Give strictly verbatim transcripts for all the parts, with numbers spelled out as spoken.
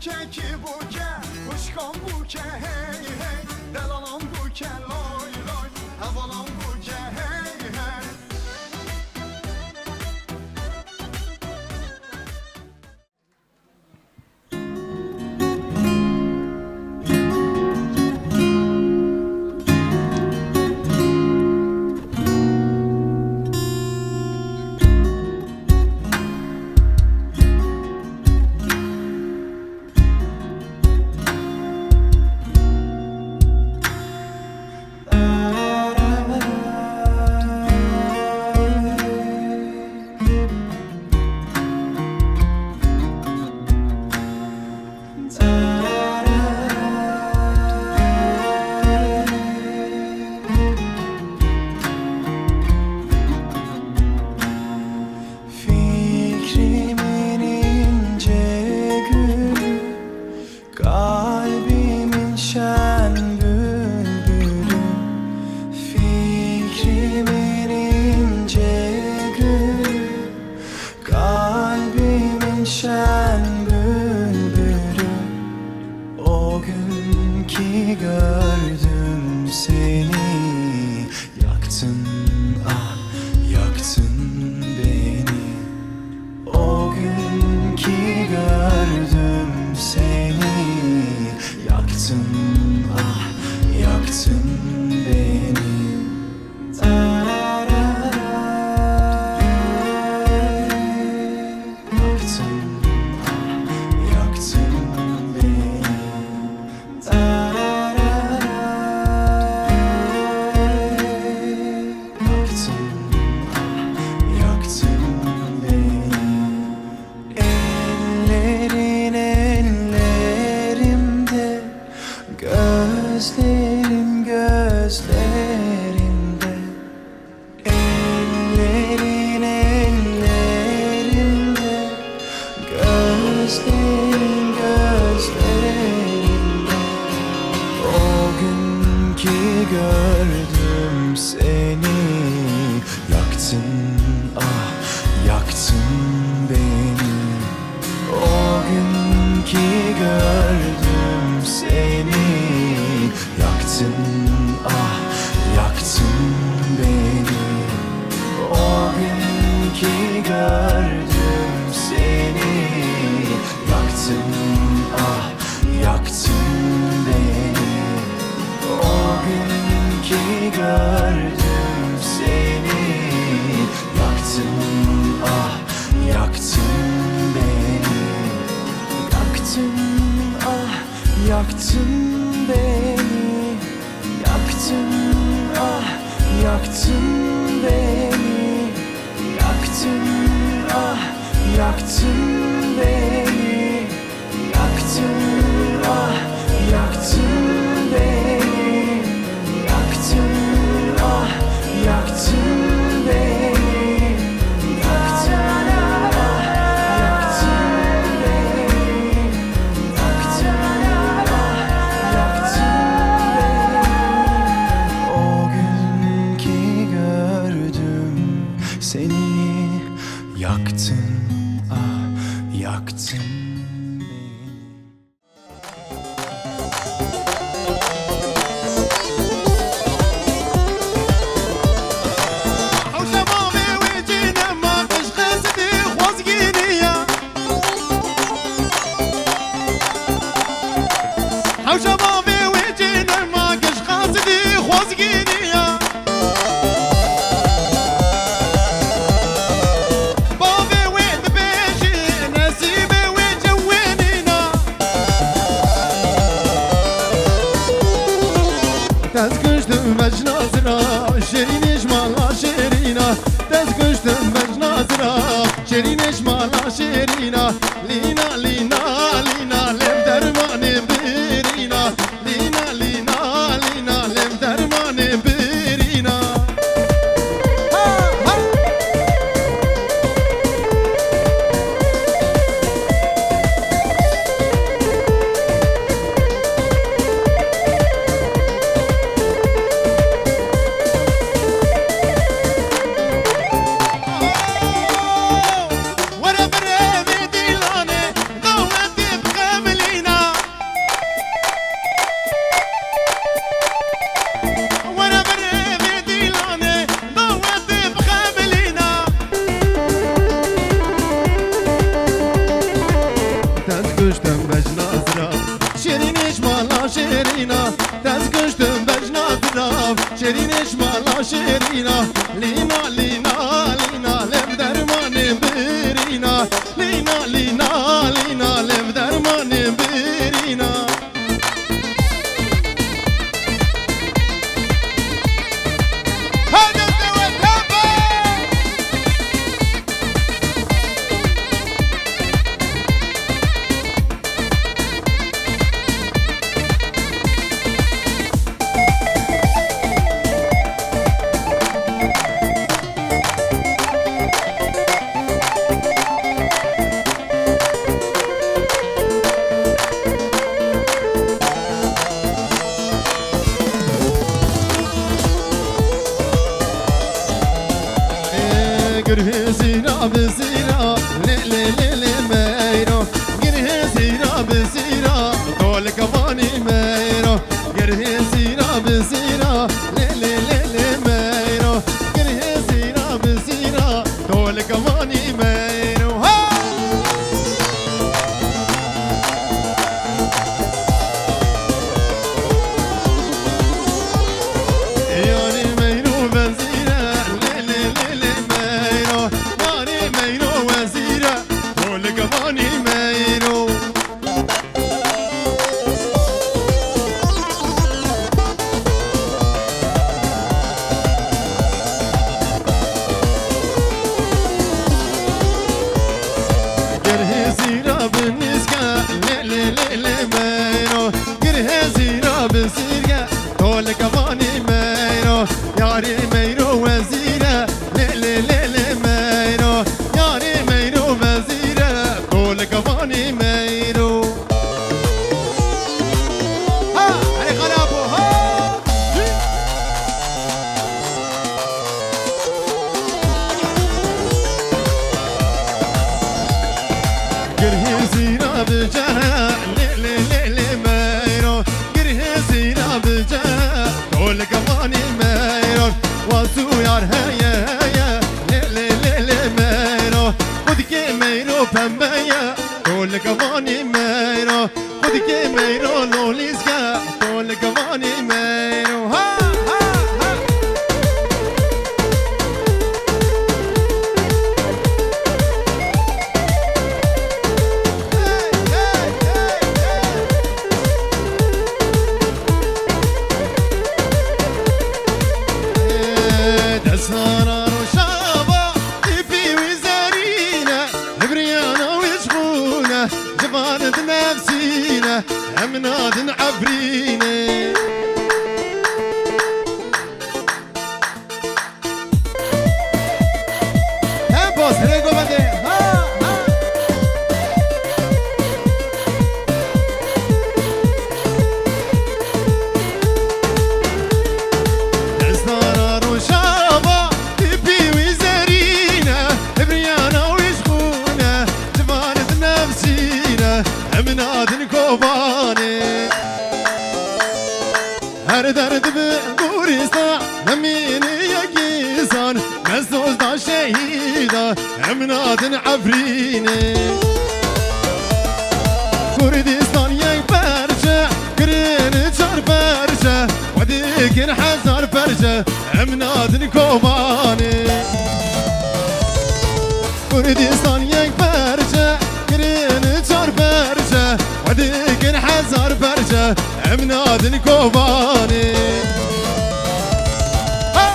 Kekî bûke, xwişkan bûke hey hey, delalan bûke lay lay, hevalan bûke hey hey. Fikrîmin înce gulü, kalbîmin şen bülbülü. Fikrîmin înce gulü, kalbîmin şen bülbülü. O gün ki gördüm seni, yaktın, ah, yaktın beni. O gün ki gördüm seni, yaktın, ah, yaktın beni. Yaktın, ah, yaktın beni. Yaktın, ah, yaktın beni. Ellerin ellerimde, gözlerin gözlerimde. Ellerin ellerimde, gözlerin gözlerimde. O gün ki gördüm seni, yaktın, ah, yaktın beni. O gün ki gördüm seni, yaktın, ah, yaktın beni. O gün ki gördüm seni, yaktın, ah, yaktın beni. O gün ki gördüm seni, yaktın, ah, yaktın beni. Yaktın, ah, yaktın beni. Yaktın, ah, yaktın beni. Yaktın, ah, yaktın beni. Yaktın, ah, yaktın beni. Yaktın, ah, yaktın beni. Yaktın, ah, yaktın beni. Yaktın, ah, yaktın beni. O gün ki gördüm seni, yaktın, ah, yaktın beni. Hewşa bavê wê cêne ma qij qesidî xwezgînî ya. Hewşa bavê wê cêne ma qij qesidî xwezgînî ya. Bavê wê dibêjî, nesîbê wê cewê nîna. Dest kuştim vecna zira, şêrînê ji mala şêrîna. Dest kuştim vecna zira, şêrînê ji mala şêrîna. Lîna, lîna, lîna, lê dermanê birîna. Lîna, lîna, lîna, lê dermanê birîna. Ha, ha. Mala şêrîna, lîna, lîna, lîna, lê bi dermanê birîna. Lîna, lîna, lîna, lê bi dermanê birîna. Hadi dewe tepe! Gurhê zîra bi zîra, lê, lê, lê, lê, meyro. Gurhê zîra bi zîra, to li kemanî meyro. Gurhê zîra bi zîra, lê, lê, lê, lê, meyro. Gurhê zîra bi zîra, to li kemanî meyro. Ha! Yarê meyro vezîre, lê, lê, lê, lê, meyro. Yarê meyro vezîre, to li kemanî meyro. Gurhê zîra bi nîske, lê, lê, lê, lê, meyro. Gurhê zîra bi zîrge, to li kemanî meyro. Yarê meyro vezîre, lê, lê, lê, lê, meyro. Yarê meyro vezîre, to li kemanî meyro. Ha, erê xalê Apo, ha! Gurhê zîra bi cere, lê, lê, lê, lê, meyro. Gurhê zîra bi cere, to li kemanî meyro. Wasû yar heye, heye, lê, lê, lê, lê, meyro. Xwedikê meyro pembe ye, to li kemanî meyro. Xwedikê meyro lolîzge, to li kemanî meyro. Ha, ha, ha. Hey, hey, hey, hey. Ê, destana rojava, îpî wî zerîne, hibriyana wî ji xûne. Civan di nefsîne, em nadin Efrînê. Hem bas, rê govendê. Ha, ha. Destana rojava, îpî wî zerîne, hibriyana wî ji xûne. Civan di nefsîne, em nadin Kobanê. Her derd bi gurîsta, nemîne yekî zan, me soz da şehîda, em nadin Efrînê. Kurdistan yek perçe, kirin çar perçe, xwe dikin hezar perçe, em nadin Kobanê. Kurdistan yek perçe, kirin çar perçe, xwe dikin hezar perçe, em nadin Kobanê. Ha!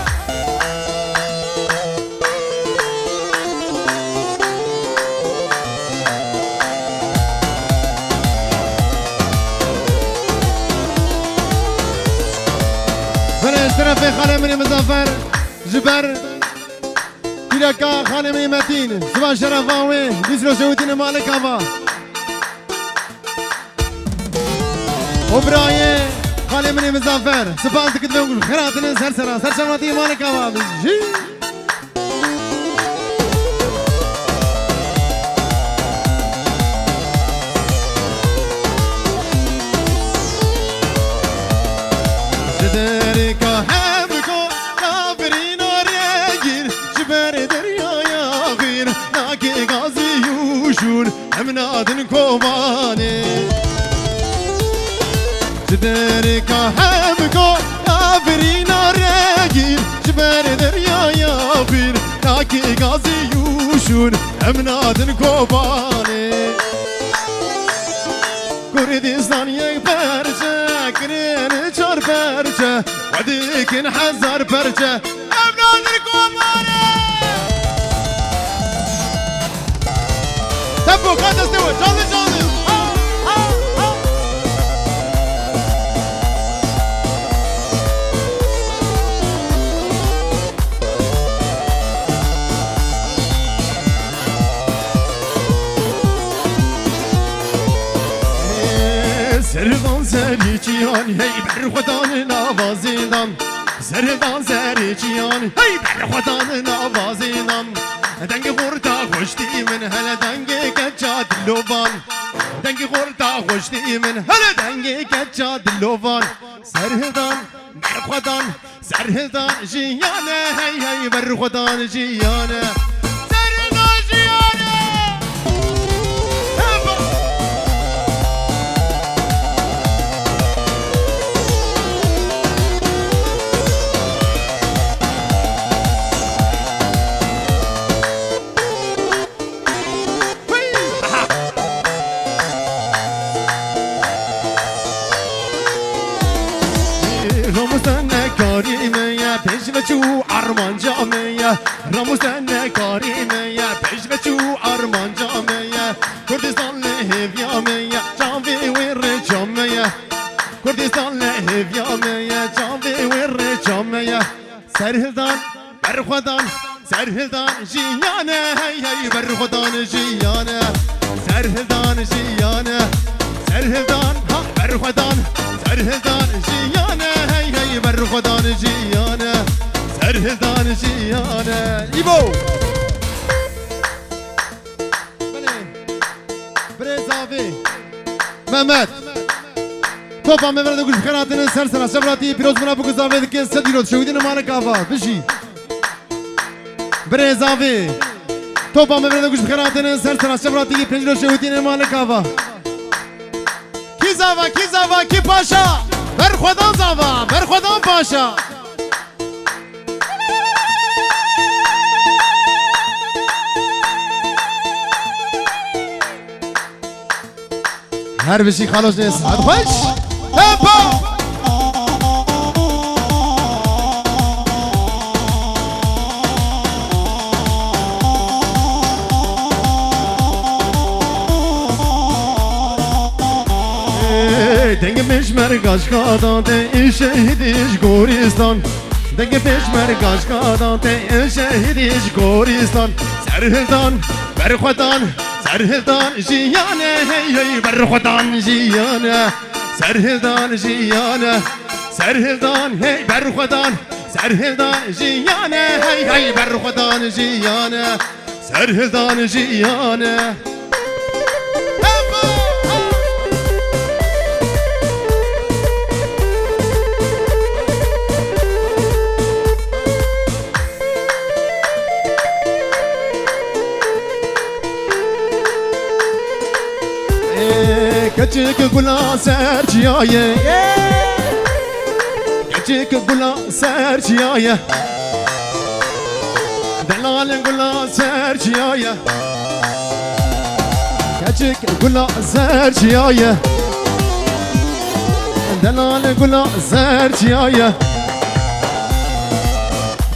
Belê, ji terefê xalê min ê Mizafer, ji ber Pîreka xalê min ê Metîn, ziman şerefa wê, dîs rojewitîne malik ava. Û birayê xalê min ê Mizafer, spas dikin ve xeratine ser sera, ser çavatî malik ava. Jî. Ji derê ka hem ko navbirîna regîn, ji ber deryaya xwîn, nakê gazî û şûn, em nadin Kobanê. Ji derê ka hem ko navbirîna regîn, Ki gazî yûşûn em nadin Kobanê. Kurdistan yek perçe, kirin çar perçe, xwe dikin hezar perçe. Em nadin Kobanê. Tempo, ka destê we, canlı canlı. Ha, ha, ha. Serdan serî çiyan hey berxwedan nava zindan. Serdan serî çiyan hey berxwedan nava zindan. Dengê xorta xweştî min hele dengê keça dilovan. Dengê xorta xweştî min hele dengê keça dilovan. Serdan, berxwedan, serhildan jiyane, hey hey, berxwedan jiyane. Serhildan jiyane. Ramû senekarî me ye, pêşveçû armanca me ye. Ramû senekarî me ye, pêşveçû armanca me ye. Kurdistan li hêviya me ye, çavê wê rêça me ye. Kurdistan li hêviya me ye, çavê wê rêça me ye. Serhildan, berxwedan, serhildan jiyane, hey hey, berxwedan jiyane. Serhildan jiyane, serhildan, ha, berxwedan, serhildan jiyane, hey hey, berxwedan jiyane. Serhildan jiyane. Îbo! Belê. Birêz Avê. Mehmet. Topa me vere de guş bi xêr hatine ser sera şevratî pîroz mira bû ku zavê dike sed îro şewitîne male kava. Bijî. Birêz Avê. Topa me vere de guş bi xêr hatine ser sera şevratî pênc îro şewitîne male kava. Kî zava, kî zava, kî paşa? Berxwedan zava, berxwedan paşa. Her bijî xaloş nê, saet xweş. Tempo! Dengê pêşmerga ji Xadan tê, şehîdî ji Goristan. Dengê pêşmerga ji Xadan tê, şehîdî ji Goristan. Serhildan, berxwedan, serhildan jiyane, hey hey, berxwedan jiyane. Serhildan jiyane, serhildan, hey berxwedan. Serhildan jiyane, hey hey, berxwedan jiyane. Serhildan jiyane. Ê, keçik gula ser çiyaye. Keçik gula ser çiyaye. Delal gula ser çiyaye. Keçik gula ser çiyaye. Delal gula ser çiyaye.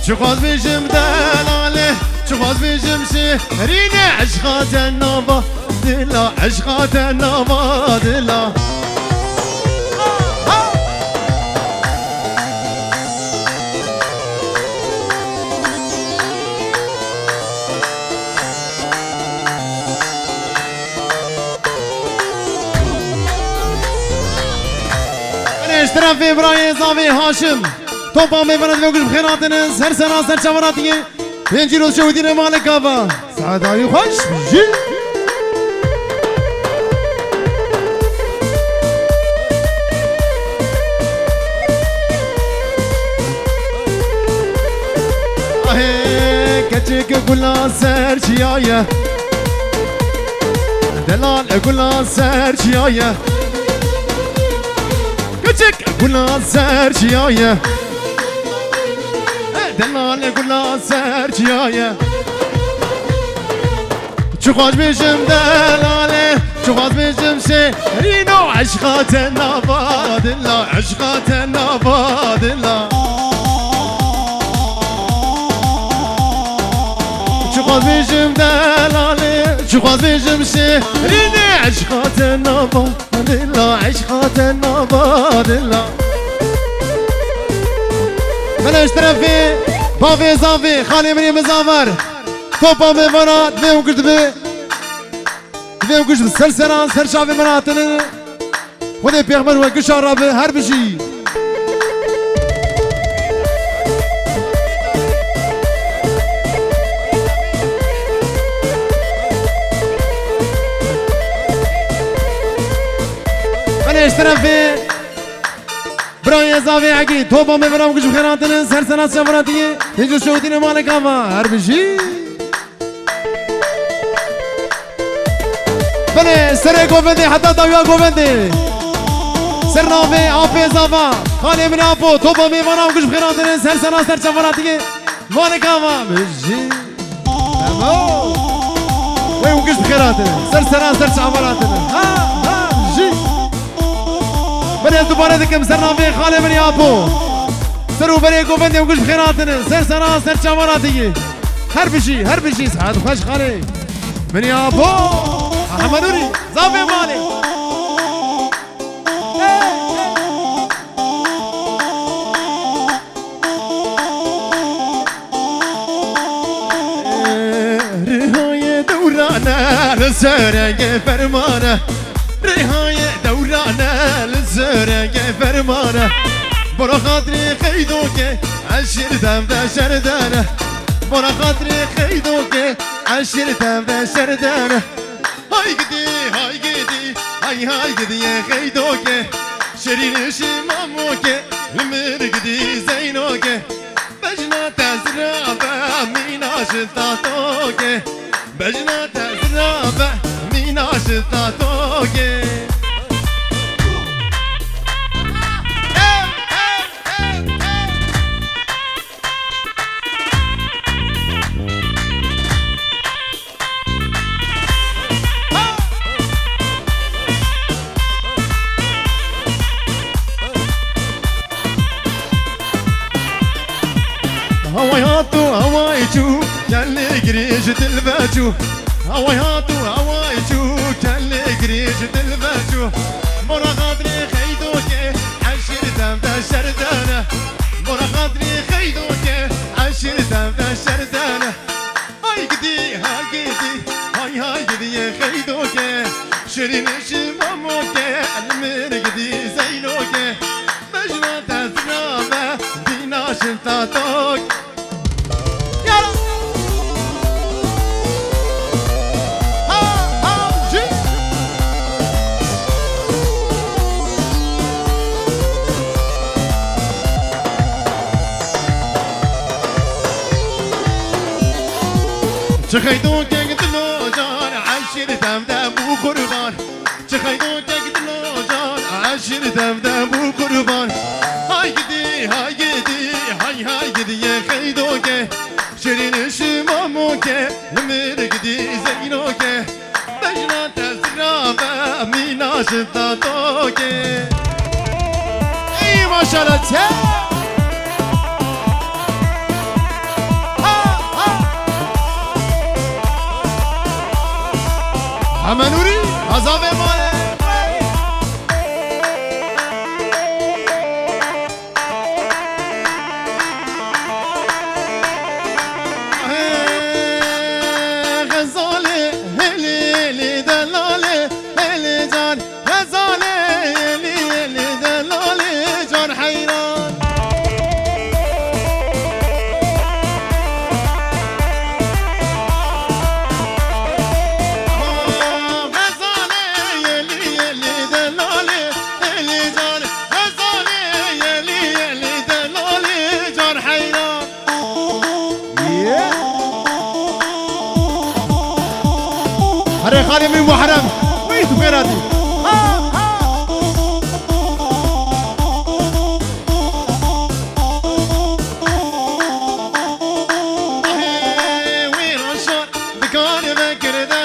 Çiqas bijim delale, çiqas bijim şirîne, eşqa te nava dila, eşqa te nava dila. Ji terefê birayê Zavê Haşim. Topa mêvana divê guş bi xêr hatine, ser sera ser çavan hatine. Pêncî roz şewitîne male kava. Saeta wî xweş, bijî. Ahê, keçik gula ser çiyaye. Delal gula ser çiyaye. Keçik gula ser çiyaye. Delal gula ser çiyaye. Çi xweş bêjim delalê, çi xweş bêjim şêrîno, eşqa te nava dila, eşqa te nava dila. Çi xweş bêjim delalê, çi xweş bêjim şêrînê, eşqa te nava dila, eşqa te nava dila. Bele ji terefê bavê zavê, xalê min ê Mizaver. Topa mêvana divê hûn giş dibe. Divê hûn giş bi ser seran, ser çavê min hatine. Xwedê pêxember we gişa rabe, her bijî. Bele ji terefê birayê zavê Egî, topa mêvana hûn giş bi xêr hatine, ser seran, ser çavê min hatine. Pênc û şewtîne malê kava, her bijî. Belê, serê govendê heta dawiya govendê. Ser navê Apê Zava. Xalê min Apo, topa mêvana hûn giş bi xêr hatine, ser seran, ser çavê min hatine. Malê kava, bijî. Bravo. Wey hûn giş bi xêr hatine. Ser seran, ser çavê min hatine. Ha, ha, jî. Belê ez dubare dikim ser navê xalê min Apo. Ser û berê govendê hûn giş bi xêr hatine. Ser seran, ser çavê min hatine. Her bijî, her bijî, sihet xweş xalê. Min ya bo. Hemenûrî, zavê malê. Rihayê dewrane li serengê fermane. Rihayê dewrane li serengê fermane. Bora xatirê qeydokê eşîr dev de şerdene. Bora xatirê qeydokê eşîr dev de şerdene. Hay gidî, hay gidî, hay hay gidî yê qeydokê. Şerîn şî mamokê, li mir gidî zeynoke. Bejna te zira be, mîna ji tatoke. Bejna te zira be, mîna ji tatoke. Haway hat û haway çû, kelê girê ji dil ve çû. Haway hat û haway çû, kelê girê ji dil ve çû. Mora xatirê qeydokê, eşîr dev de şerdene. Mora xatirê qeydokê, eşîr dev de şerdene. Hay gidî, hay gidî, hay hay gidî yê qeydoke. Şirîn şî mamoke, el mir gidî zeynoke. Bejna te zina be, dîna şin tatok. Yara! Ha, ha, jî! Çi xeydokek dilocan, eşîr dev de bû qurban. Çi xeydokek dilocan, eşîr dev de bû qurban. Hay gidî, hay gidî, hay hay gidî yê xeydoke. Şirîn şî mamoke, li mir gidî zeynoke. Bejna te zira be, mîna ji tatoke. Ey maşallah te. Ha, ha. Hemenûrî, azavê male. Xezalê, hêlî, hêlî, delalê, hêlî can. Xezalê, hêlî, hêlî, delalê, can heyran. Xezalê, hêlî, hêlî, delalê, hêlî can. Xezalê, hêlî, hêlî, delalê, can heyran. Here xalê min Muharrem. Wî tu xêr hatî. Wî roşan dikane vekirde.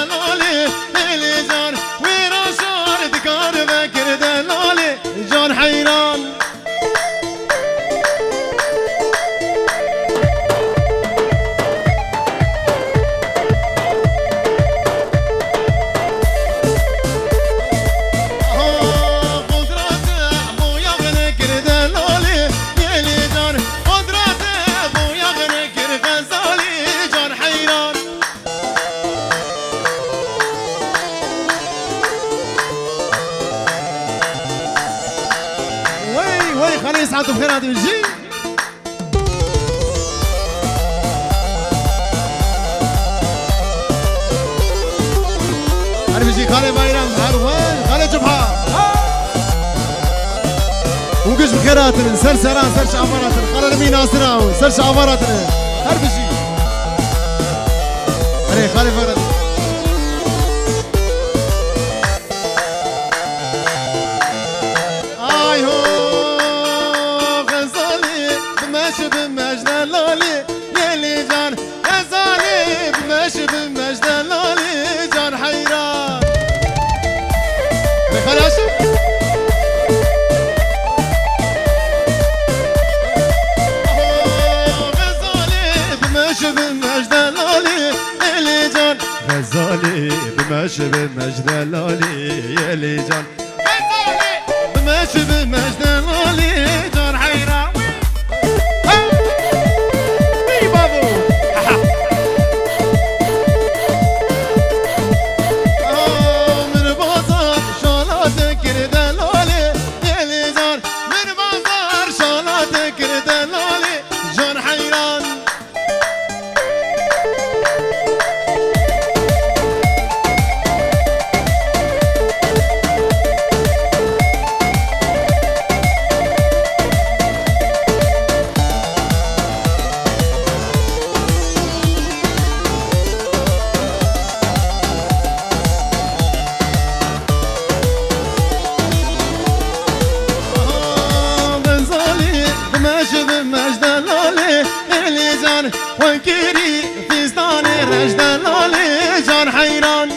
Tu xêr hatin jî. Her bijî Xalê Bayram, her xwe, Xalê Cibha. Hûn giş bi xêr hatinin, ser seran, ser şavan hatinin. Xalê Remî Nasira, ser şavan hatinin. Her bijî. Erê, Xalê Bayram. Ay ho, Xezalê, bimeş, bimeş delalê, yelê can. Xezalê, bimeş, bimeş delalê, can heyran. Xalê Aşık. Xezalê, bimeş, bimeş delalê, yelê can. Xezalê, bimeş, bimeş delalê, yelê can. Bimeş, bimeş delalê, can heyran. Hey! Hey, babo! Aha! Aa, min bazar şala te kir delalê, yelê can. Min bazar şala te kir delalê, can heyran. Aha, Xezalê, bimeş, bimeş delalê, yelê can. Xwe kirî fîstanê reş delalê, can heyran.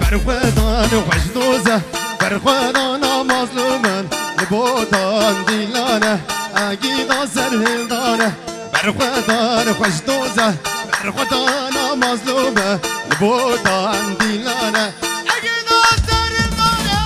Berxwedan xweş doze, berxwedana mazlûman, li botan dîlane, egîda serhildane. Berxwedan xweş doze, berxwedana mazlûme, li botan dîlane. Egîda serhildane.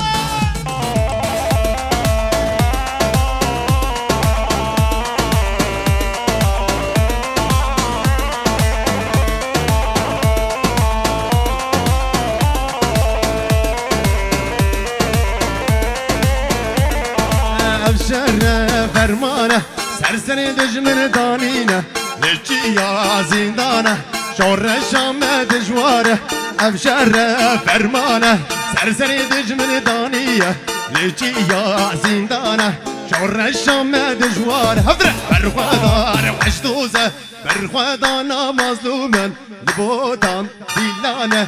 Ev şere fermane, ser serê dijmin danîne, li çiya zîndane, şoreşa me dijware. Ev şere fermane, ser serê dijmin daniye, li çiya zîndane, şoreşa me dijware. Hevdire! Berxwedar xweş doze, berxwedana mazlûmen, li botan dîlane.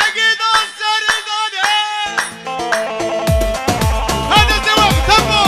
Egîda serhildane. Hadi devam, tempo.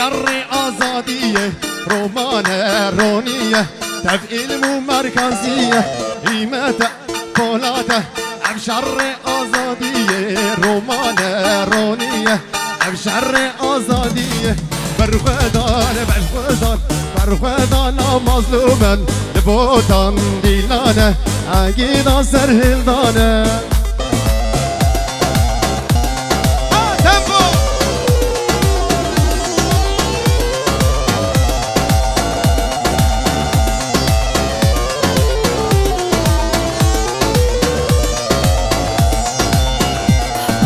Şerê azadiyê, romane roniye, tev îlm û merkaziye, hîmete polate, ev şerê azadiyê, romane roniye, ev şerê azadiyê, berxwedan, berxwedan, berxwedana mazlûmen, li botan dîlane, egîda serhildane. Ha, tempo!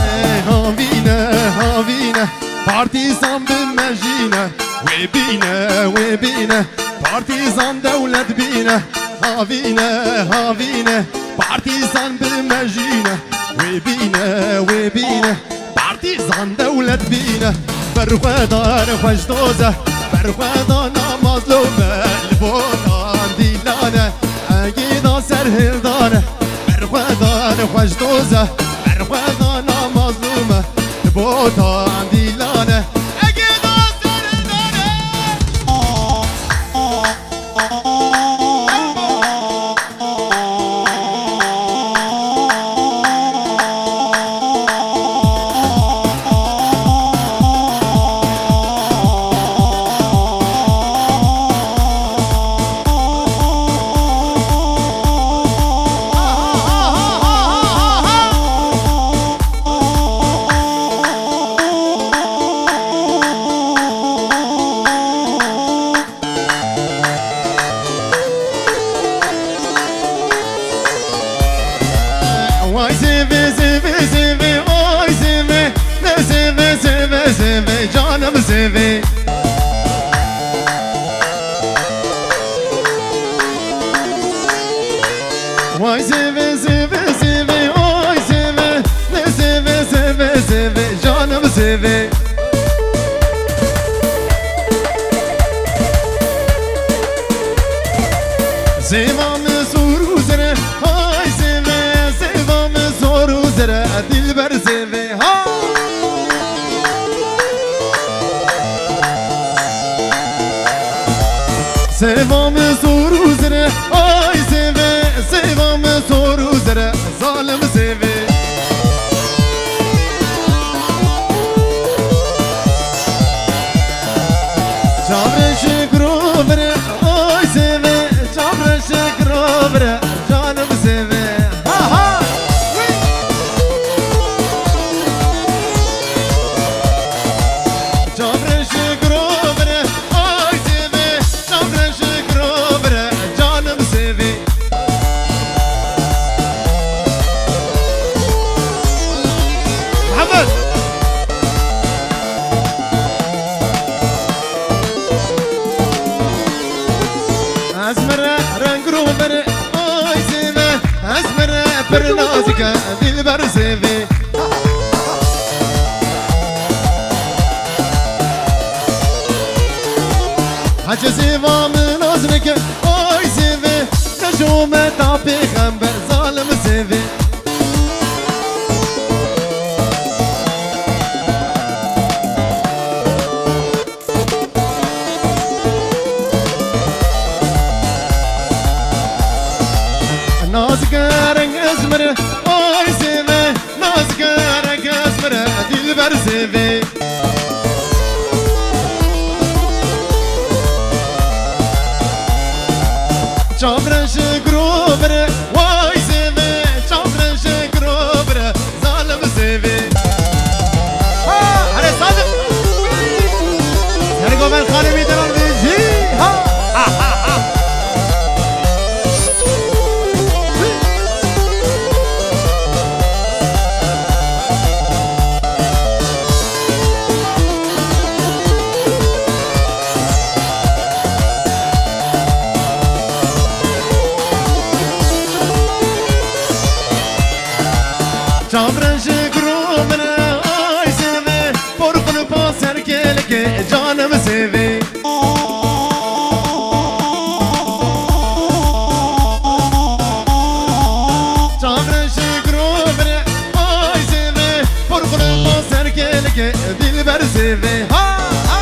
Ê, havîne, havîne, partîzan bimejîne, wê bîne, wê bîne, partîzan dewlet bîne, havîne, havîne, partîzan bimejîne, wê bîne, wê bîne, partîzan dewlet bîne, berxwedar xweş doze, berxwedana mazlûme, li botan dîlane, egîda serhildane, berxwedar xweş doze, berxwedana mazlûme, li botan dîlane, egîda serhildane. Vay zêvê, zêvê, zêvê, oy zêvê, ne zêvê, zêvê, zêvê, canım zêvê. Vay zêvê, zêvê, zêvê, oy zêvê, ne zêvê, zêvê, zêvê, canım zêvê. Zêva min zor û zere, hay zêve, zêva min zor û zere, dilber zêve, ha! Zêva min zor û zere, ay zêve, zêva min zor û zere, zalim zêve. Çavre ji girovire, ay zêve, çavre ji girovire, canım zêve. Ha, ha! Çavre ji girovire, ay zêve, çavre ji girovire, canım zêve. Mihemed! Ez mire reng rovere, ay zêve, ez mire pir nazike, dilber zêve. Hece zêva min nazike, ay zêve, ne ji umeta pêxember, zalim zêve. Nazike reng ezmire, ay zêve, nazike reng ezmire, dilber zêve. Çavre ji girovire, way zêve, çavre ji girovire, zalim zêve. Ha, here Sadık. Sergoven Xalimî deran vêjî. Ha, ha, ha, ha. Çavre ji girovire, ay zêve, porxulupa serkêlike, canım zêve. Çavre ji girovire, ay zêve, porxulupa serkêlike, dilber zêve. Ha, ha!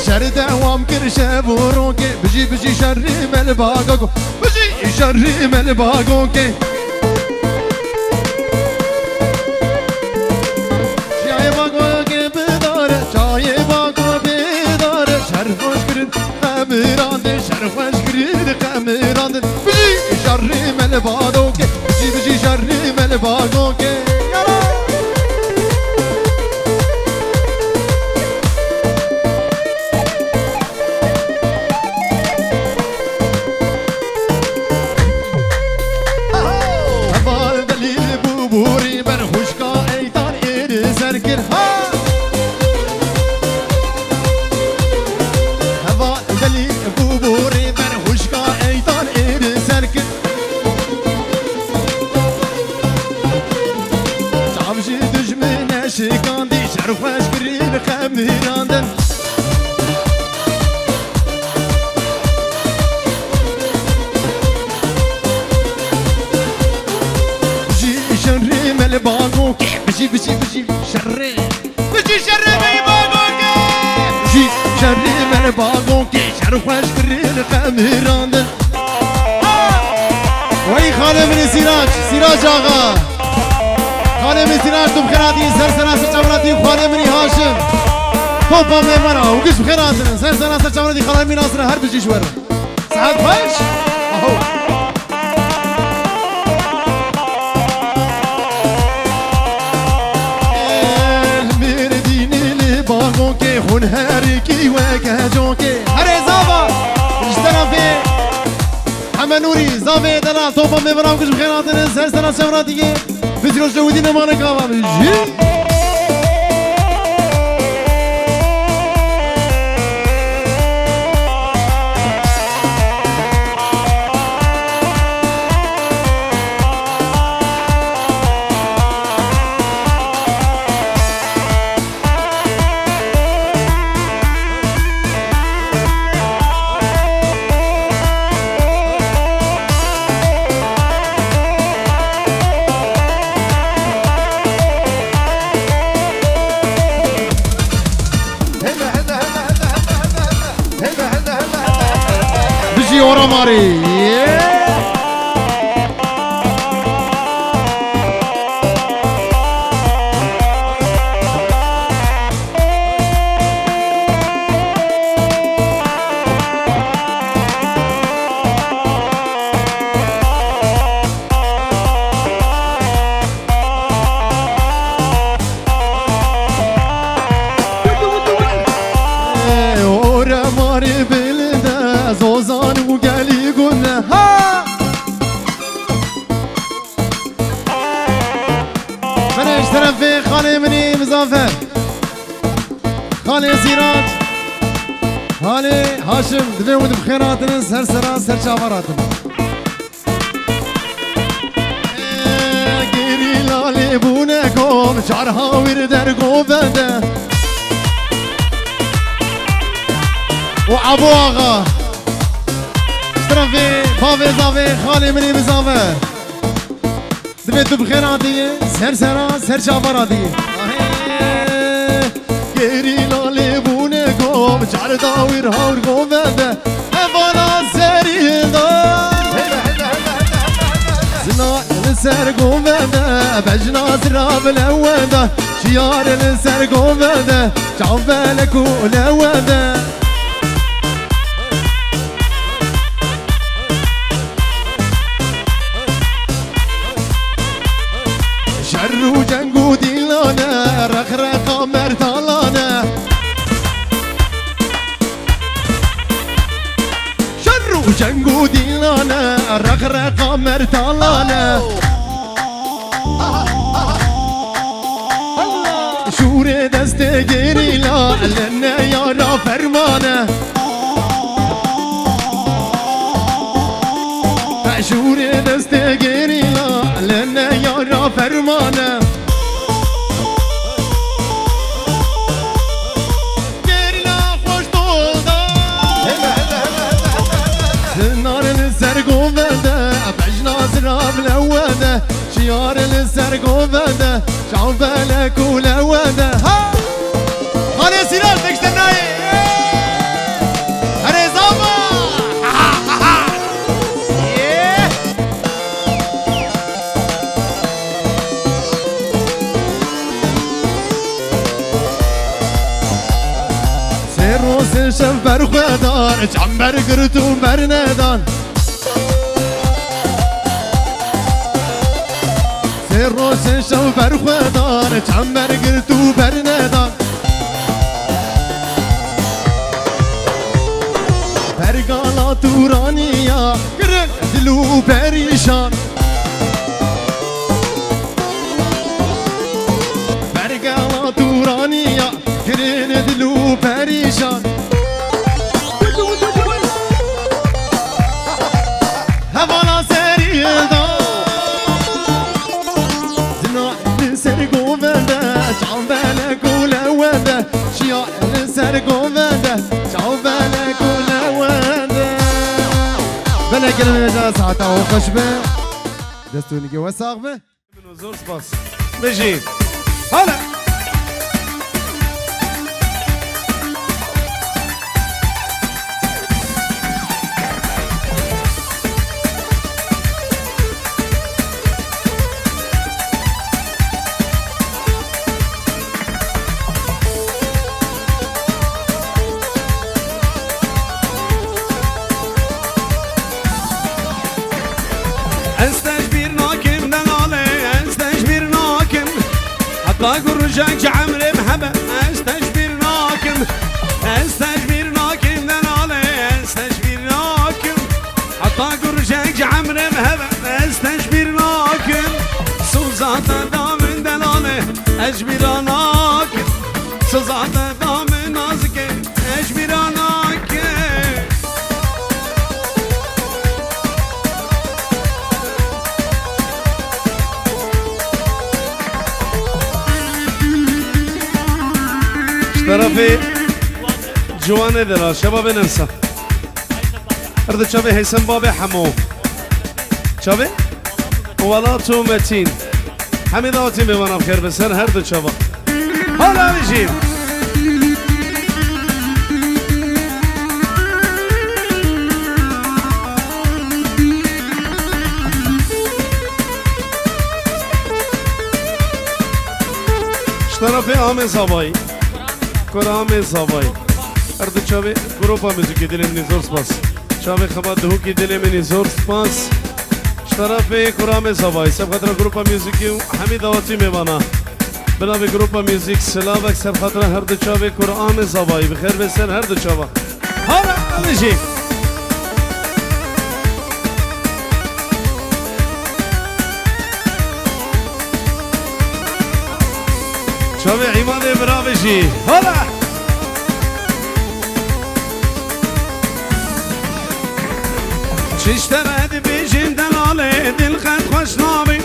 Şer dewam kir şev û rokê. Bijî, bijî şerî me li Bagokê. Bijî şerî me li Bagokê. Çiyayê Bagokê bidare, çiyayê Bagokê bidare. Şer xweş kirin, qemirandin, şer xweş kirin, qemirandin. Bijî şerî me li Bagokê. Bijî, bijî şerî me li Bagokê. Yala! Heval delîl bû borî ber xwişka Eytan êrî ser kir. Ha! Heval delîl bû borî ber xwişka Eytan êrî ser kir. Çav ji dijmine şikandî, şer xweş kirin, qemirandin. Bijî şerê me li Bagokê. Bijî, bijî, bijî şerê. Bijî şerê me li Bagokê. Bijî şerê me li Bagokê. Şer xweş kirin, qemirandin. Wey xalê min ê Sîrac, Sîrac axa. Xalê min Sîrac, tu bi xêr hatî, ser sera ser çavan hatî, xalê min ê Haşim. Topa mêvana û giş bi xêr hatine. Ser sera ser çavan hatî, xalê min Nasir, her bijî ji we re. Saet xweş. Aho. Mêrdînê li Bagokê, xwîn herikî weke cokê. Herê zava, ji terefê Heme Nûrî, zavê delal, topa mêvana û giş bi xêr hatine, ser sera ser çavan hatî. Fitrî Rojewîdî nemane kava bijî. Bijî Ora Marî. Ora marê bilinde, zozan û gelî gune. Ha! Bine ji terefê xalê min ê Mizanfer. Xalê Sîrac. Xalê Haşim, divê û di bi xêr hatinin, ser sera, ser çavan hatinin. Gerîla lê bûne kom, çar hawir der govende. Û Ebo Axa. Ji terefê bavê zavê, xalê min ê Mizanfer. Divê tu bi xêr hatiyê, ser sera, ser çavan hatiyê. Ahê, gerîla lê bûne kom, çar dawîr hawr govende, evana serî hilda. Zina li ser govende, bejna zira bi lewende, şiyar li ser govende, çav belek û lewende. Şer û ceng û dîlane, reqreqa mertalane. Şer û ceng û dîlane, reqreqa mertalane. Şûrê destê gerîla, li neyara fermane. Şûrê destê gerîla, li neyara fermane. Gerîla xweş dol da. Zinar li ser govende, bejna zirav lewende, şiyar li ser govende, çav belek û lewende. Ha! Xalê Sîrac, tek ji te nayê. Rojên şev berxwedan, çember girt û bernedan. Sê rojên şev berxwedan, çember girt û bernedan. Bergala tûraniya, kirin dil û perîşan. Bergala tûraniya, kirin dil û perîşan. Hevala serî da. Zina li ser govende, çavbelek û lewende. Şiya li ser govende, çavbelek û lewende. Belek gelin saeta xweş be. Dest û nigê we sax be. Min zor spas. Bijî. Hala. Ez te ji bîr nakim delale, ez te ji bîr nakim. Heta ku rojek ji emrê min hebe, ez te ji bîr nakim. Ez te ji bîr nakim delale, ez te ji bîr nakim. Heta ku rojek ji emrê min hebe, ez te ji bîr nakim. Soza te da min delale, ez ji bîra nakim. Soza te da min nazikê, ez ji bîra nakim. Ji terefê ciwanê de la şebabê nemsa. Her di çavê Heysem babê Hemo. Çavê? Welat û Metîn. Hemî dawetî mêvana bi xêr be ser her du çava. Hala bijî. Ji terefê Amê Zavayî. Kura Amê Zavayî. Her du çavê grupa muzîkê dilê min ê zor spas. Çavê xebat Duhokê dilê min ê zor spas. Ji terefê Kura Amê Zavayî. Ser xatira grupa muzîkê û hemî dawetî mêvana. Bila vê grupa muzîk silavek ser xatira her du çavê Kura Amê Zavayî. Bi xêr be ser her du çava. Hala bijî. Çavê Îmadê bira bijî. Hala. Çi ji te re dibêjim delalê, dil qet xweş nabê.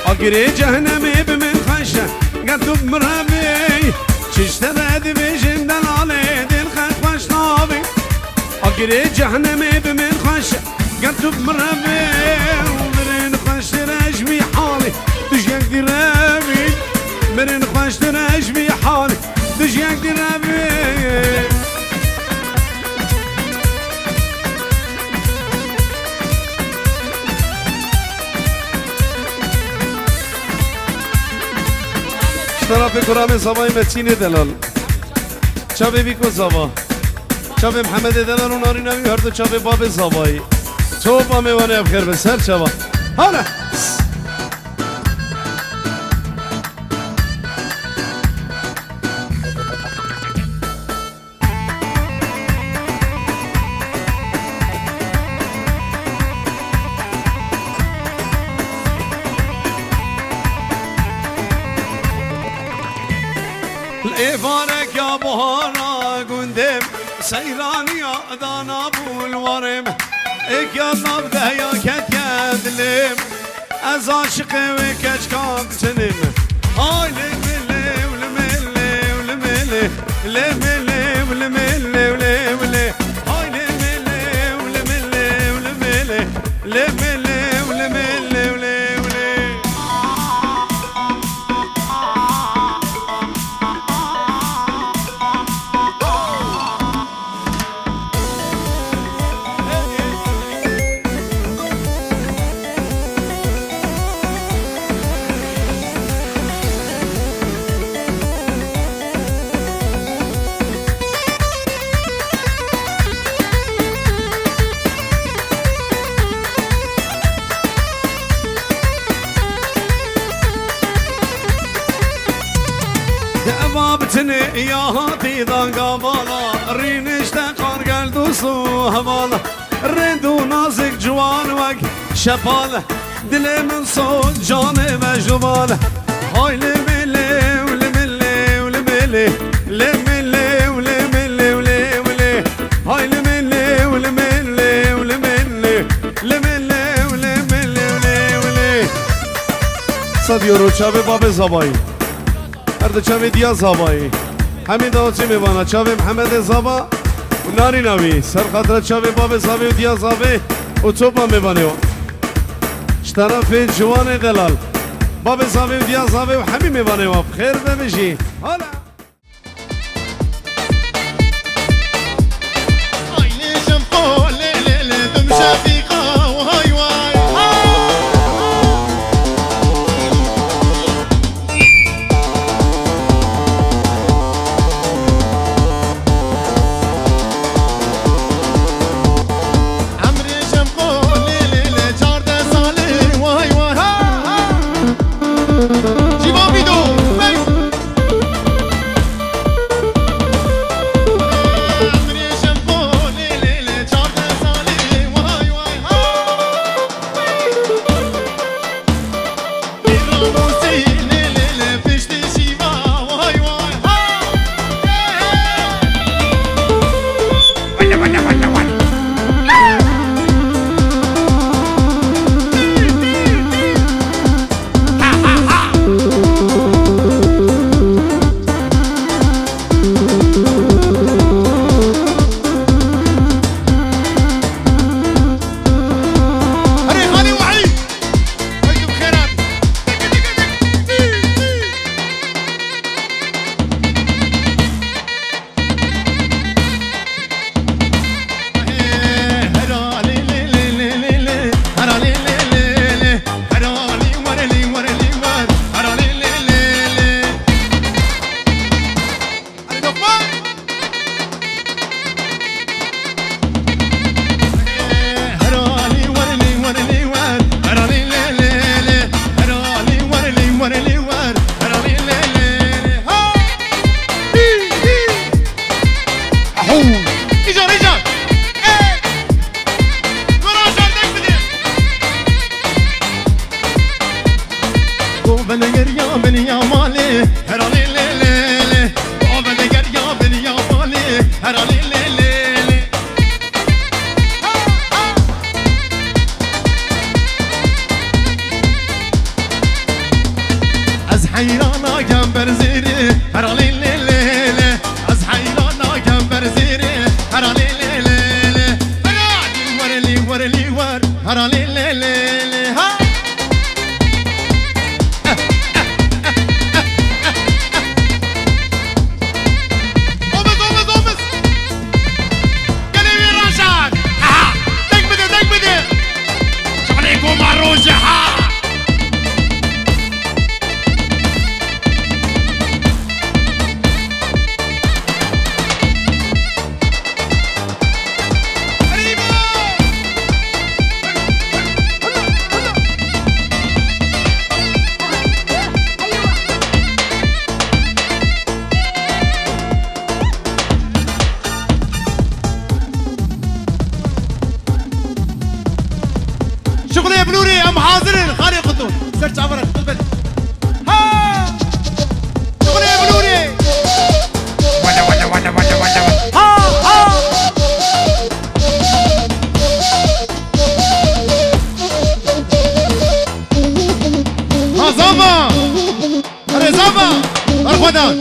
Agirê cehnemê bi min xweş e, ger tu bi min re bê. Çi ji te re dibêjim delalê, dil qet xweş nabê. Agirê cehnemê bi min xweş e, ger tu bi min re bê. Mirin xweştir e ji vî halê, tu ji yek dî re bî. Mirin xweştir e ji vî halê, tu ji yek dî re bî. Ji terefê Kuramê Zavayî Metînê delal. Çavê Vîko Zava. Çavê Mihemedê delal û narîna wî her du çavê Babê Zavayî. Topa mêvanê ev xêr be ser çava. Hala. Êvarek ya buhara gundê min, seyraniya dana bû li warê min. Êk ya nav de ya ketiye dilê min. Ez aşiqê wê keçka biçinê me. Ay lê milê, lê milê, lê milê, lê milê, lê milê, lê milê. Ay lê milê, lê milê, lê milê, lê milê, lê milê, lê milê. Danga bala, rînişte qargel dost û heval, rênd û nazik ciwan wek şepal, dilê min so canê me juval. Hay li min lê û li min lê û li min lê, li min lê û li min lê û lê û lê. Hay li min lê û li min lê û li min lê, li min lê û li min lê û lê û lê. Sed euro çavê babê Zabayî. Her di çavê diya Zabayî. Hemî dawetçî mêvana çavê Mihemedê Zaba û narîna wî. Ser xatira çavê babê Zavê û diya Zavê û topa mêvanê wan. Ji terefê ciwanê delal. Babê Zavê û diya Zavê û hemî mêvanê wan. Bi xêr ve bijî. Hala. Govenegeriya biniya malê, heralê lê lê lê. Govenegeriya biniya malê, heralê lê lê lê. Ez heyrana gember zêrê, heralê lê lê lê. Ez heyrana gember zêrê, heralê lê lê lê. Heralê werê lê werê lê wer, heralê lê lê lê. Ha! Omuz, omuz, omuz. Gelê wî raşak. Ha! Deng bide, deng bide. Şalê goma roje ha. Şixulê Bilûrê, em hazir in, xalê Qutû. Ser çavan e, Qutû bel. Ha! Şixulê Bilûrê. Wele, wele, wele, wele, wele, wele. Ha, ha! Ha, zava! Erê zava! Berxwedan!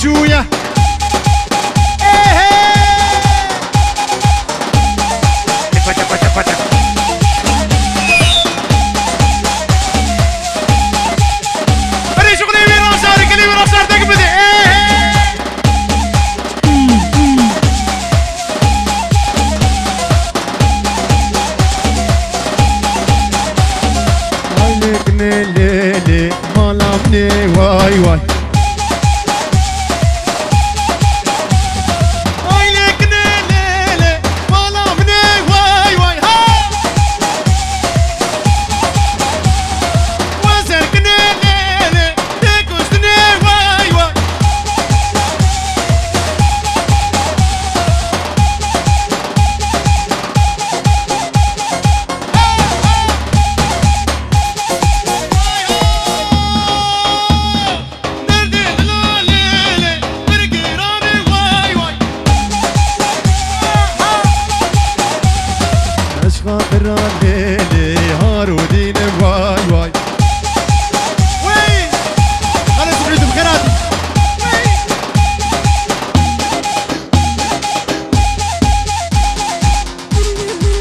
Çûye. Ehe! Paça, paça, paça. Erê, şixulê wî raşar, gelê wî raşar, dek bide. Ehe! Ay lê kinê lê lê, mala min ê way way. Ay lê kinê lê lê, mala min ê way way. Ha! Wezer kinê lê lê, tê kuştinê way way. Eşqa bira lê lê, har û dîne way way. Wey! Xalê Sibrî, tu bi xêr hatî. Wey!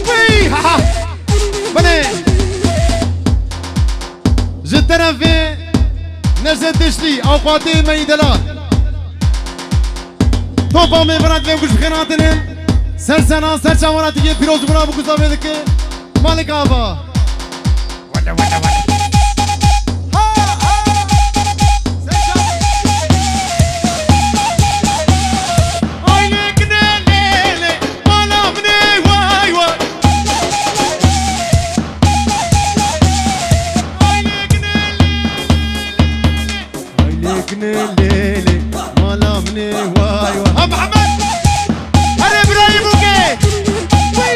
Wey! Ha ha! Belê! Ji terefê Necdet Dişlî, Awqatê Meyî Delal. Topa mêvana divê guş bi xêr hatine. Ser sena, ser çavana tigê pîrozbûna bi guza vê dike. Malik Ava. Wele, wele, wele. Ha, ha. Ser çav. Ay lê kinê lê lê, mala min ê way way. Ay lê kinê lê lê lê lê. Ay lê kinê lê lê, mala min ê way way. Ha Mihemed! Erê birayê bûkê! Wî!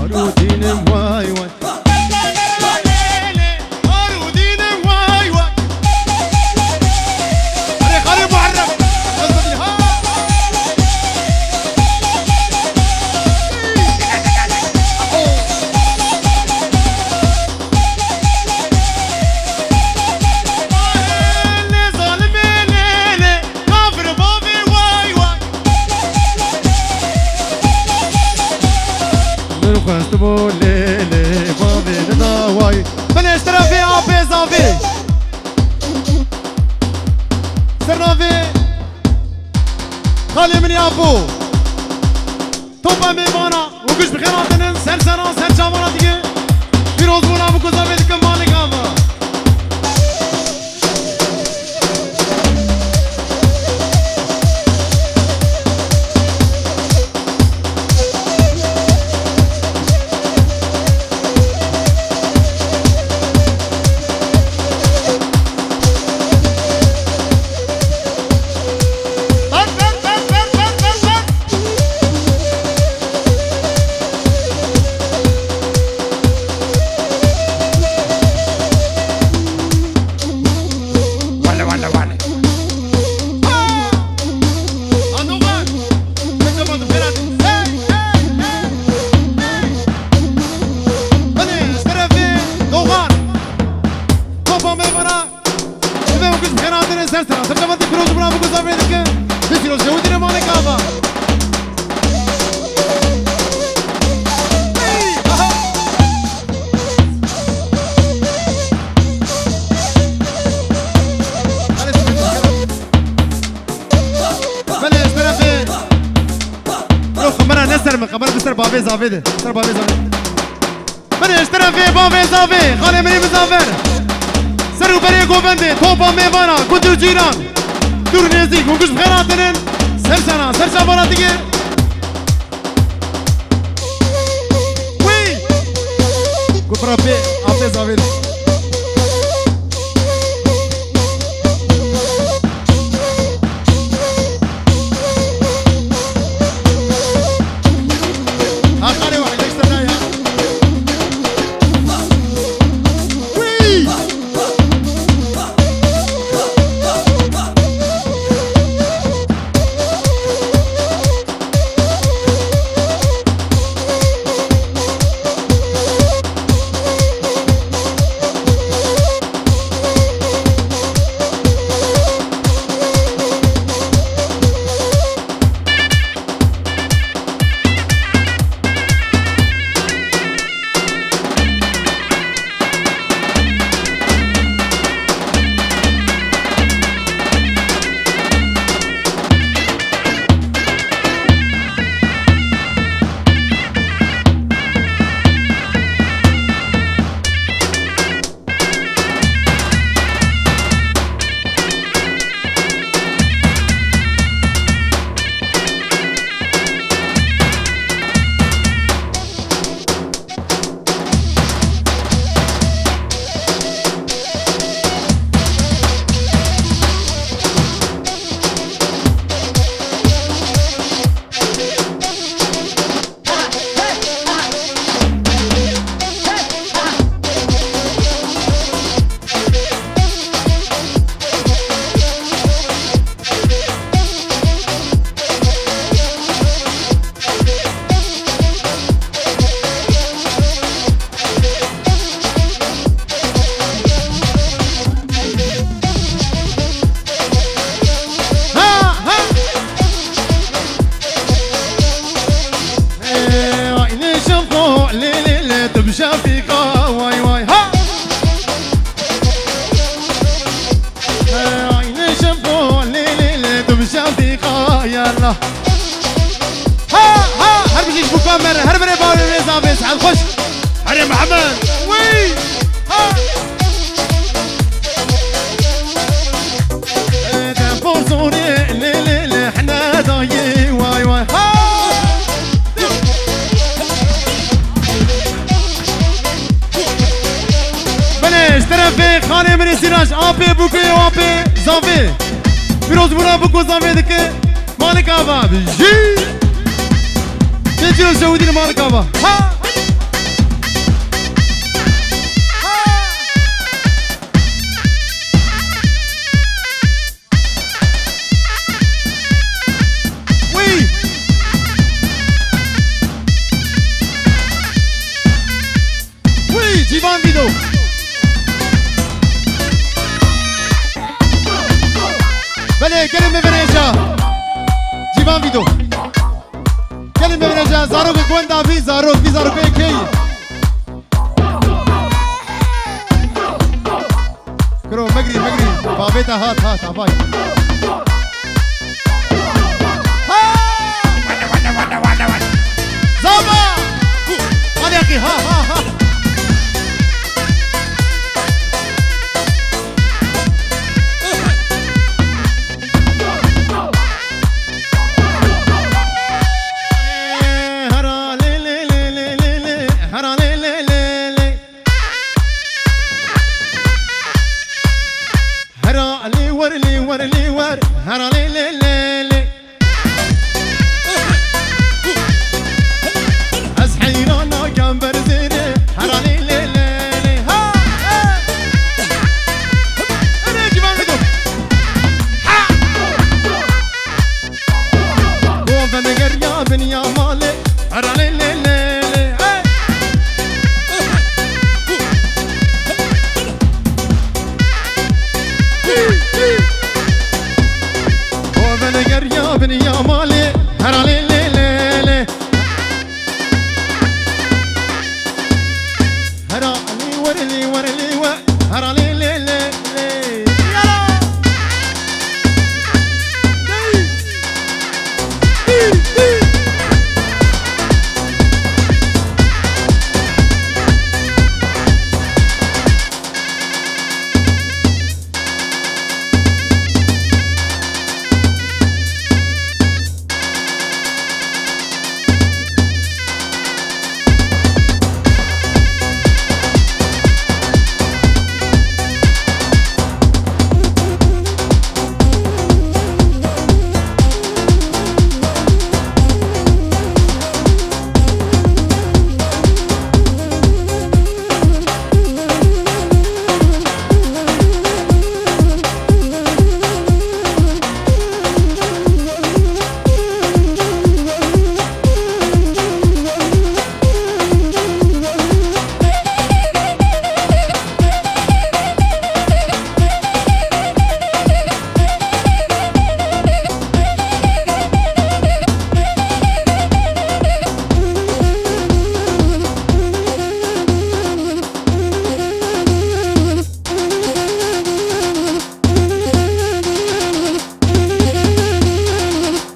Arûdînim way way. Kafir bavê way way. Min xwest bo lê lê bavê dida way. Belê ji terefê apê zavê. Ser navê xalê min ya bo. Topa mêvana û guş bi xêr hatinin, ser seran, ser çavana dike. Pîrozbûna bi guza vê dikim Malik Ava. Wale, wale, wale. Anovan. Belê, ji terefê Dogan. Topa mêvana. Divê û guş bi xêr hatine ser sera. Ser çavan tê pîroz û bira bi guza vê dikin. Destî roz jewidîne malê kava. Hey! Aha! Belê, ji terefê. Bro, kamera ne ser min, kamera bi ser bavê zavê de. Ser bavê zavê. Belê, ji terefê bavê zavê, xalê min ê bizaver. Ser û berê govendê, topa mêvana, gund û cîran. Dûr nêzîk, hûn giş bi xêr hatinin. Ser sena, ser çavana digir. Wî! Ku bira pê, apê zavê. Şefîqa, way, way, ha! Aynı şefo, lê, lê, lê, tum şefîqa, yalla. Ha, ha, her bijî ji bo kamer, her birê bavê wê zavê, saet xweş. Herê Mihemed, wey, ha! Te porzorê lê lê lê hene dayê way way ha. Belê, ji terefê xalê min ê Sîrac, apê Bûkuyê û apê Zavê. Pîrozbûna Bûk û Zavê dike. Malik Ava bijî. Tê Pîroz Şewidîn Malik Ava. Ha! Ha! Wî! Wî! Cîvan Vîdo! Belê, gelê me vêrêja! Cîvan Vîdo! Gelê me vêrêja! Zarokê ku wenda vî, zarok, vî zarokê kê yî? Kuro, megrî, megrî. Bavê te hat, hat, avay. Ha! Zava! Hadi akî, ha, ha, ha. Hera lê, lê, lê. Hera lê wer, lê wer, lê wer. Hera lê, lê, lê, lê. Ez heyran nakem ber zêrê. Hera lê, lê, lê, lê. Ha, ha. Erê, civan bido. Ha. Bo venegeriya biniya malê. Hera lê, lê, lê, lê. Hey. Bo venegeriya biniya malê. Hera lê, lê, lê, lê. Hera lê wer, lê wer, lê wer. Hera lê, lê, lê, lê. Yala. Hey. Hey, hey.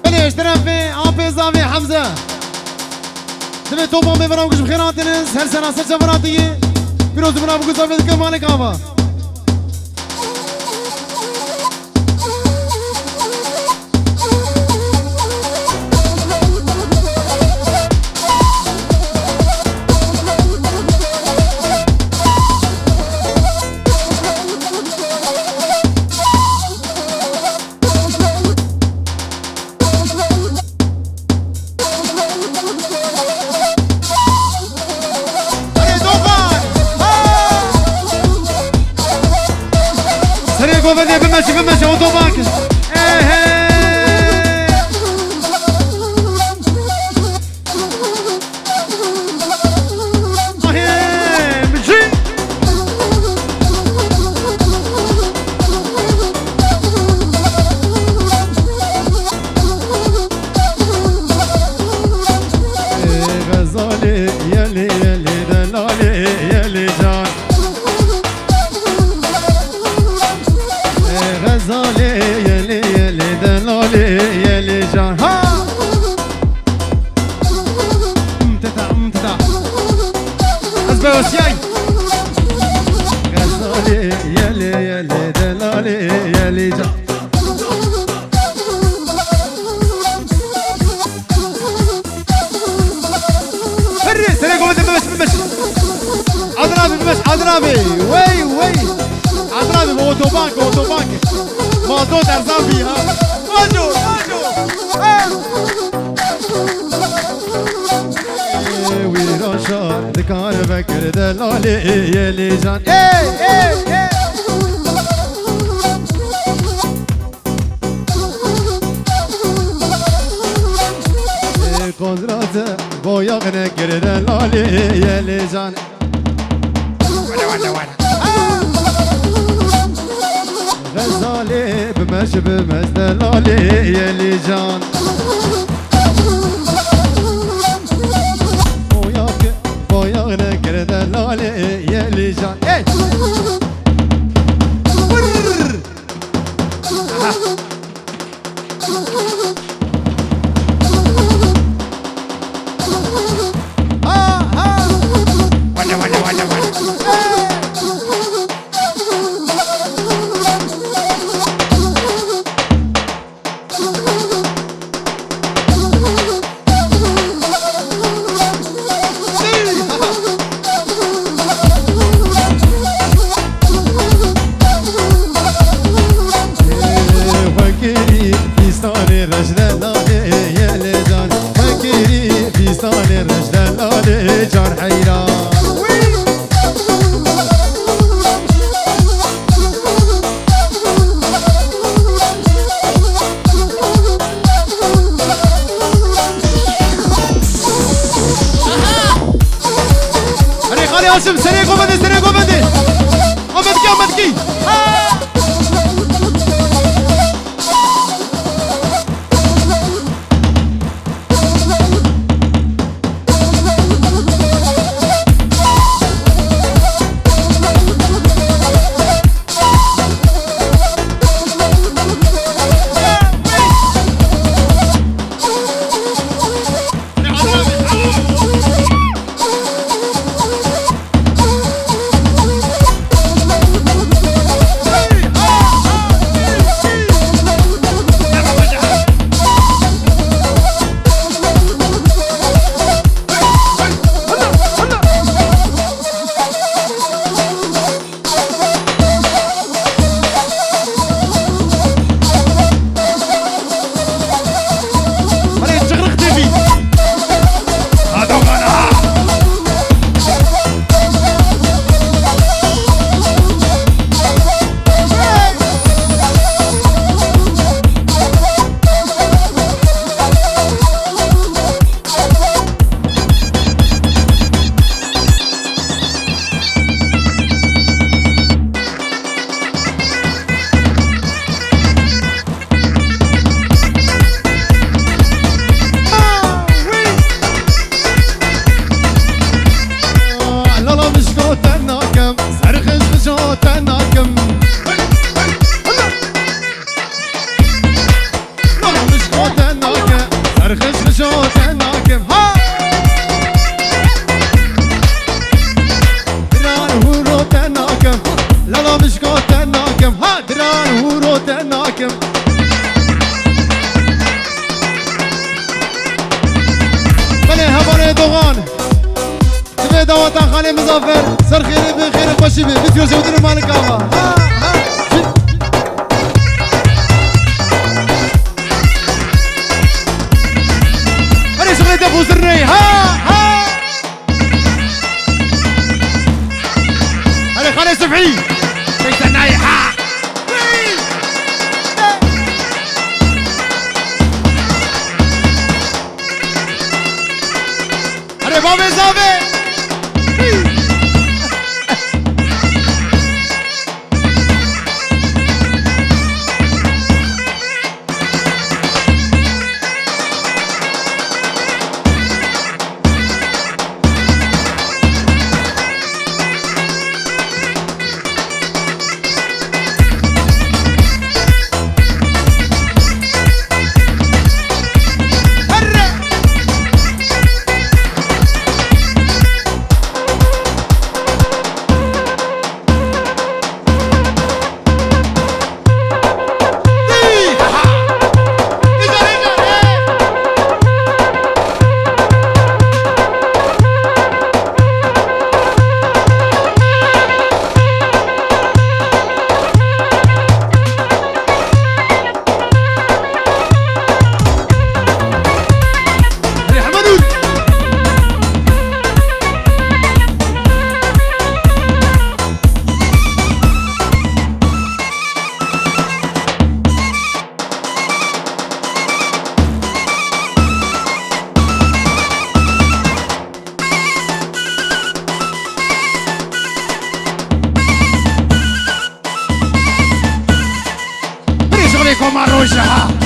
Belê, ji terefê Apê Zavê Hemze. Divê topa me vira ku ji bi xêr hatiniz, her sena ser çavira te yê. Pîroz û bira bi guza vê dike Malik Ava. Serê govendê bimeşe, bimeşe, otobank. Ehe! Ê Xezalê, yelê, yelê, delalê, Osiyay. Xezalê, yelê, yelê, delalê, yelê can. Herre, serê gome de bimeş, bimeş. Adil abi, bimeş, Adil abi. Wey, wey. Adil abi, bu otobank, otobank. Mazot erzan bî ha. Aco, aco. Hey. Wî roşa dikar vekir delalê yelê can. Ey, ey, ey. Ê, Qozrate boyax nekir delalê yelê can. Wele, wele, wele. Xezalê bimeş, bimeş delalê yelê can. Boyax, boyax nekir delalê yelê can. Ey! Vurr! Aha. Ha, ha. Wele, wele, wele, wele. Xwekirî pîstanê rejde navê yelê can. Xwekirî pîstanê rejde navê can heyran. Erê, Xalê Haşim, serê govendê, serê govendê. Amedkî, Amedkî. Erê, Çığırıq T V. Ha, dogana. Lala mişko te nakim, serxij mişko te nakim. Lala mişko te nakim, serxij mişko te nakim. Ha! Diran hûro te nakim, lala mişko te nakim. Ha! Diran hûro te nakim. Belê hevalê Doğan. Divê daweta Xalê Muzaffer. Ser xêrê bi, xêrê xweşî bi. Bitiyo jewdin malika va. Ha, ha. Erê şixlê te buzirney. Ha, ha. Erê Xalê Sifhî. Peyte nayê. Ha. Erê bavê zavê. Ji ha.